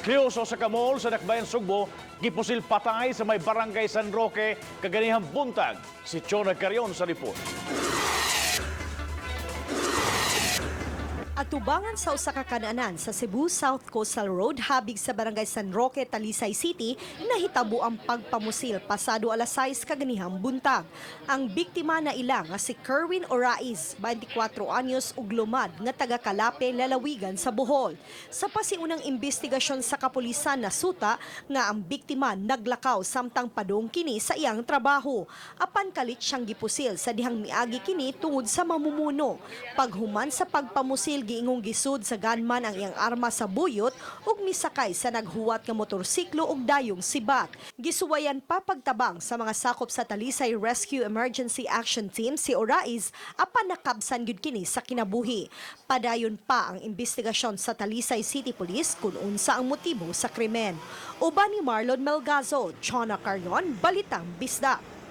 Recluso sa Kamol sa Dakbayan Sugbo, gipusil patay sa may Barangay San Roque kaganihang buntag. Si Chona Carion sa report. Atubangan sa usa ka kananan sa Cebu South Coastal Road habig sa Barangay San Roque, Talisay City, nahitabo ang pagpamusil pasado alas 6 kaganihang buntag. Ang biktima na ila nga si Kerwin Oraiz, 24 anyos ug lumad nga taga Calape, lalawigan sa Bohol. Sa pasiunang investigasyon sa kapulisan, nasuta nga ang biktima naglakaw samtang padung kini sa iyang trabaho. Apan kalit siyang gipusil sa dihang miagi kini tungod sa mamumuno. Paghuman sa pagpamusil, giingong gisud sa gunman ang iyang arma sa buyot ug misakay sa naghuwat nga motorsiklo ug dayong sibat. Gisuwayan pa pagtabang sa mga sakop sa Talisay Rescue Emergency Action Team si Oraiz, apan nakabsan gyud kini sa kinabuhi. Padayon pa ang investigasyon sa Talisay City Police kung unsa ang motibo sa krimen. Uban ni Marlon Melgazo, Chona Carion, Balitang Bisdak.